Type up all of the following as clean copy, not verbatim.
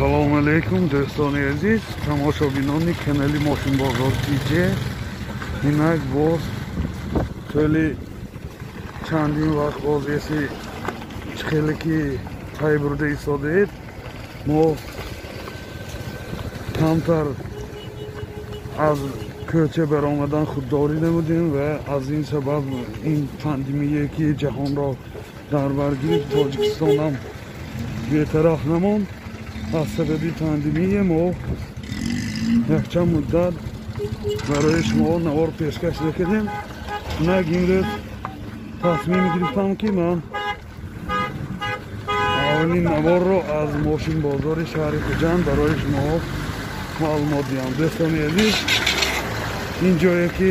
Салом алейкум, дӯстони азиз, тамошобинони канали Мошинбозор ТЖ. Инак боз тӯли чандин вақт боз эси хеле ки пай бурда истодаед, мо камтар аз кӯча баромадан худдорӣ намудем ва аз ин сабаб ин пандемие ки ҷаҳонро дар бар гирифт, Тоҷикистонам бетараф намонд. Аз сабаби пандемия мо якчанд муддат барои шумо навор пешкаш накардем. Инак имрӯз тасмим гирифтам, ки ман аввалин наворро аз мошинбозори шаҳри Хуҷанд барои шумо маълумот диҳам. Дӯстони азиз, ин ҷое ки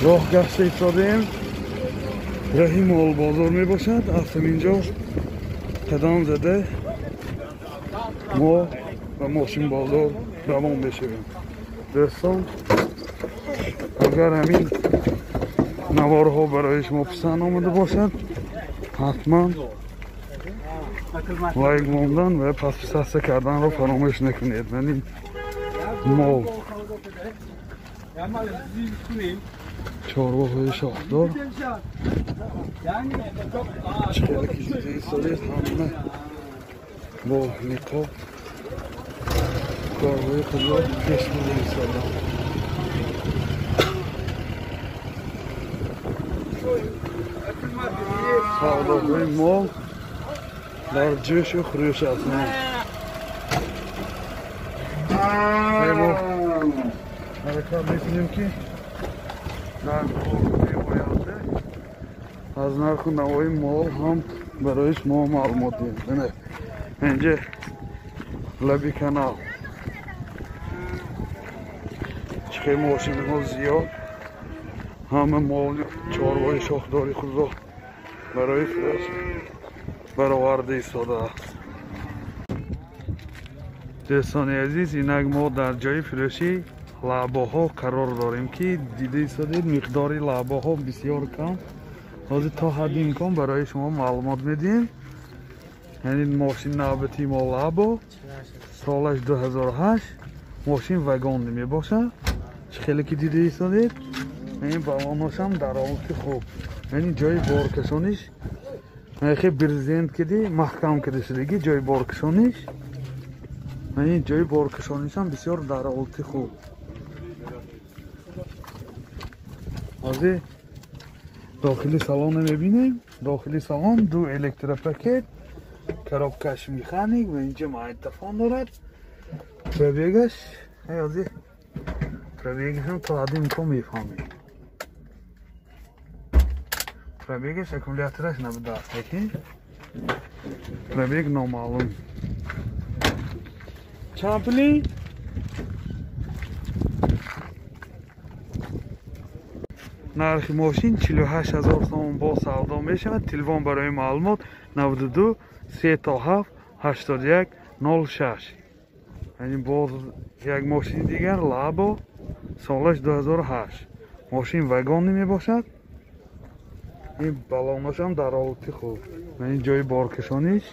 роҳ гашта истодаем, раҳи молбозор мебошад. Аз ҳамин ҷо қадам зада мо ба мошинбозор равон мешавем. Дӯстон, агар ҳамин наворҳо барои шумо писанд омада бошад, ҳатман лайк мондан ва подписаться карданро фаромӯш накунед. Ман ин мол чорвоҳои шохдор чӣ хеле ки дида истодед, ҳама бо ниқоб корҳои худро пеш бурда истоданд. Савдоҳои мол дар ҷӯшу хурӯш ҳастанд. Мо ҳаракат мекунем, ки дар оянда аз нарху навои мол ҳам барои шумо маълумот диҳем. Инҷа лаби канал чӣ хел мошинҳо зиёд, ҳама моли чорвои шохдори худро барои фурӯш бароварда истодааст. Дӯстони азиз, инак мо дар ҷои фурӯши лаъбоҳо қарор дорем, ки дида истодед, миқдори лаъбоҳо бисёр кам. Ҳозир то ҳадди имкон барои шумо маълумот медиҳем. Яъне мошин навбати мо лаъбо, солаш 2008, мошин вагон мебошад. Чӣ хеле ки дида истодед, ин балоношам дар ҳолати хуб, яъне ҷои боркашониш хе брезент киди маҳкам кида шудаги ҷои боркашониш, яъне ҷои боркашонишам бисёр дар ҳолати хуб. Ҳозир дохили салонро мебинем. Дохили салон ду электропакет, коробкаш механик ва инҷа магнитофон дорад. Пробегаш ҳозир пробегашам то ҳадди имкон мефаҳмем. Пробегаш аккумулятораш набудааст, лекин пробег номаълум. Чанд пули? Нархи мошин 48 000 сомон бо савдо мешавад. Телефон барои маълумот 92 37 81 06. Яъне боз як мошини дигар лабо, солаш 2008, мошин вагонӣ мебошад. Ин балонашам дар ҳолати хуб, ин ҷои боркашониш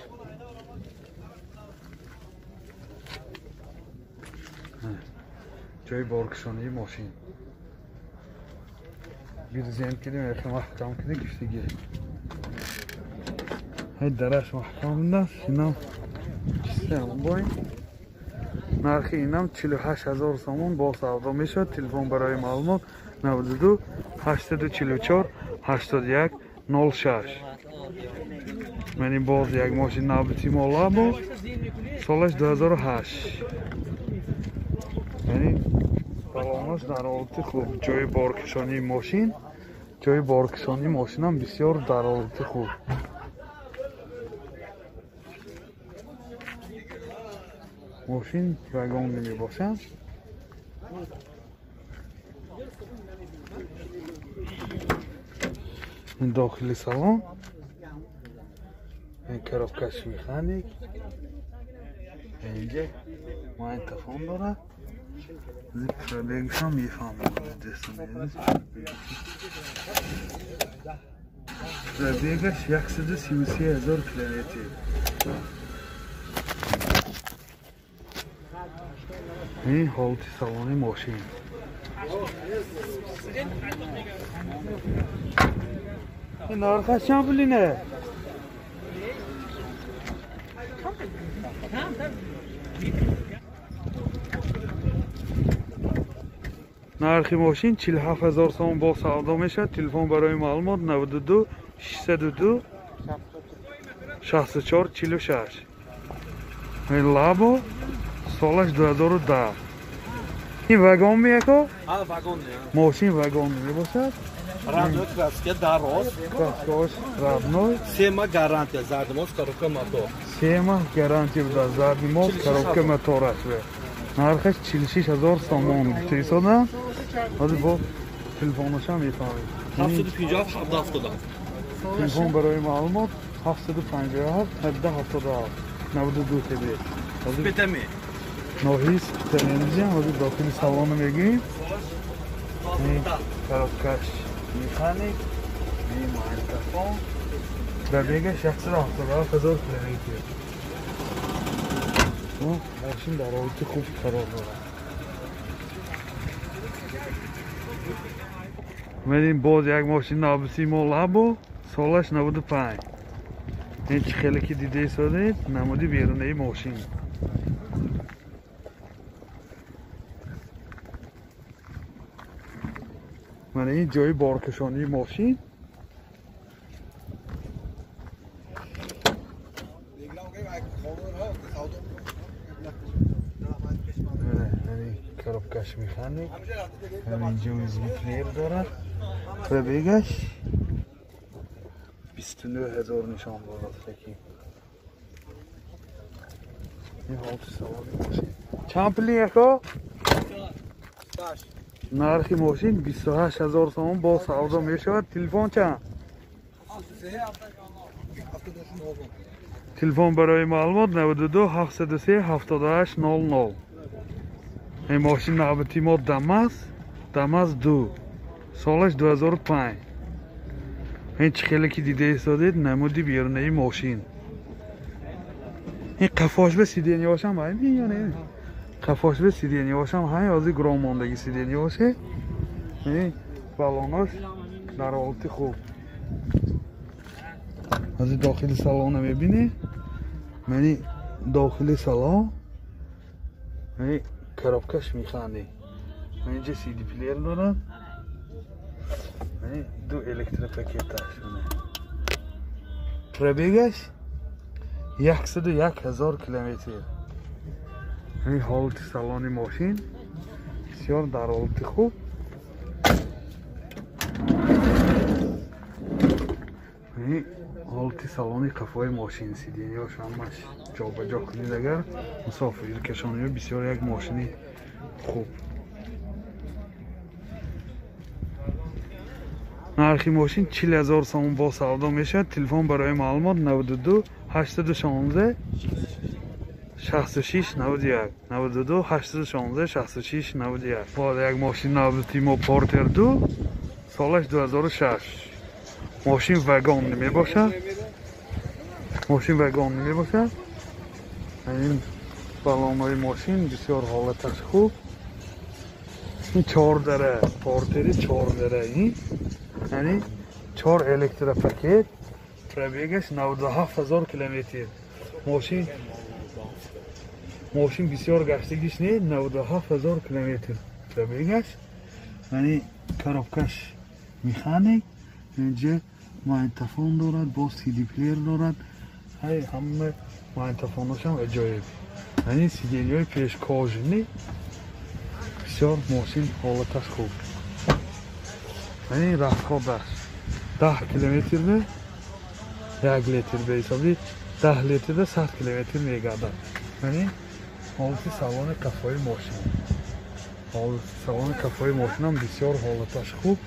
ҷои боркашонии мошин брезент кидем, яхе маҳкам кида гифтиги, ҳай дараш маҳкам будааст. Инам чистам бой. Нархи инам 48 000 сомон бо савдо мешавад. Телефон барои маълумот 92 844 81 06. Ман боз як мошин навбати мо лабо, солаш 2008, яъне балонаш дар ҳолати хуб, ҷои боркашонии мошин, ҷои боркашонии мошинам бисёр дар ҳолати хуб. Мошин вагонӣ мебошад. Ин дохили салон, ин коробкаш механик, инҷа магнитофон дорад. Пробегашам мефаҳмам, дӯстони азиз. Пробегаш 133 000 километр. Ин ҳолати салони мошин. Ин нархаш чанд пулине? Нархи мошин 47 ҳазор сомон бо савдо мешавад. Телефон барои маълумот 92 602 64 46. Ин Лабо солаш 2010. Ин вагон меяко? А, вагон. Мошин вагон мебошад. Родной краска дароз. Краскаш родной. 3 моҳ гарантия, задний мост, коробка мотор. 3 моҳ гарантия буда, задний мост, коробка мотор аст. Нархаш 46 ҳазор сомон гуфта истодам. Ҳозир бо телефонашам мефаҳмед. 757 777. Телефон барои маълумот 757 1777 92 ТБ. Спитами. Ноҳияи Спитаменҷиам. Ҳозир дохили салона мегирем. Коробкаш механик, магнитофон. Пробегаш 177 ҳазор километр. Мошин дар ҳолати хуб қарор дорад. Омадем боз як мошин навбаси мо Лабо, солаш 95. Ин чӣ хеле ки дида истодед, намуди берунаи мошин. Мана ин ҷои боркашонии мошин. Коробкаш механик, ҳаминҷо USB плеер дорад. Пробегаш 29 ҳазор нишон дорад. Лекин ин ҳолати салони мошин. Чанд пули яко? Нархи мошин 28 ҳазор сомон бо савдо мешавад. Телефон чанд? Телефон барои маълумот 92 703 78 00. Ин мошин навбати мо Дамаз, Дамаз 2, солаш 2005. Ин чӣ хеле ки дида истодед, намуди берунаи мошин. Ин қафош ба сиденьяошам ҳай ё не? Қафош ба сиденьяошам ҳай, ҳозир гром мондаги сиденьяоше. Ин балонош дар ҳолати хуб. Ҳозир дохили салона мебинед. Мани дохили салон. Мани коробкаш механик. Инҷа CD плеер дорад. Мани ду электропакеташ. Пробегаш 101 ҳазор километр. Ин ҳолати салони мошин бисёр дар ҳолати хуб. Ин ҳолати салони қафои мошин, сиденьяш ҳамаш ҷобаҷо кунед агар мусофиркашониё бисёр як мошини хуб. Нархи мошин 40 ҳазор сомон бо савдо мешавад. Телефон барои маълумот 92 816 66 91 92 816 66 91. Боз як мошин навбати мо Портер 2, солаш 2006. Мошин вагон мебошад. Мошин вагон мебошад. Ин балонҳои мошин бисёр ҳолаташ хуб. Ин 4 дара, Портери 4 дара ин. Яъне 4 электропакет, пробегаш 97 ҳазор километр. Мошин бисёр гаштагиш не, 97 ҳазор километр пробегаш. Яъне коробкаш механик, инҷа магнитофон дорад, боз CD плеер дорад. Ҳай ҳама магнитофоношам аҷоиб. Яъне сиденьяҳои пеш кожаный. Бисёр мошин ҳолаташ хуб. Яъне расходаш 10 километрда 1 литр ба ҳисоби 10 литрда 100 километр мегардад. Яъне ҳолати салони қафои мошин. Ҳолати салони қафои мошинам бисёр ҳолаташ хуб.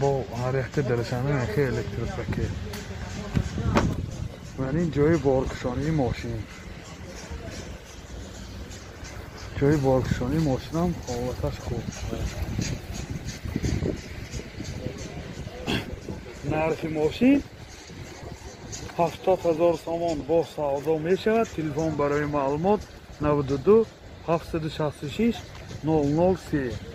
Бо ҳар якта дарашана яхе электропакет. Яъне ҷои боркашонии мошин. Ҷои боркашонии мошинам ҳолаташ хуб. Нархи мошин 70 ҳазор сомон бо савдо мешавад. Телефон барои маълумот 92 766 00 3.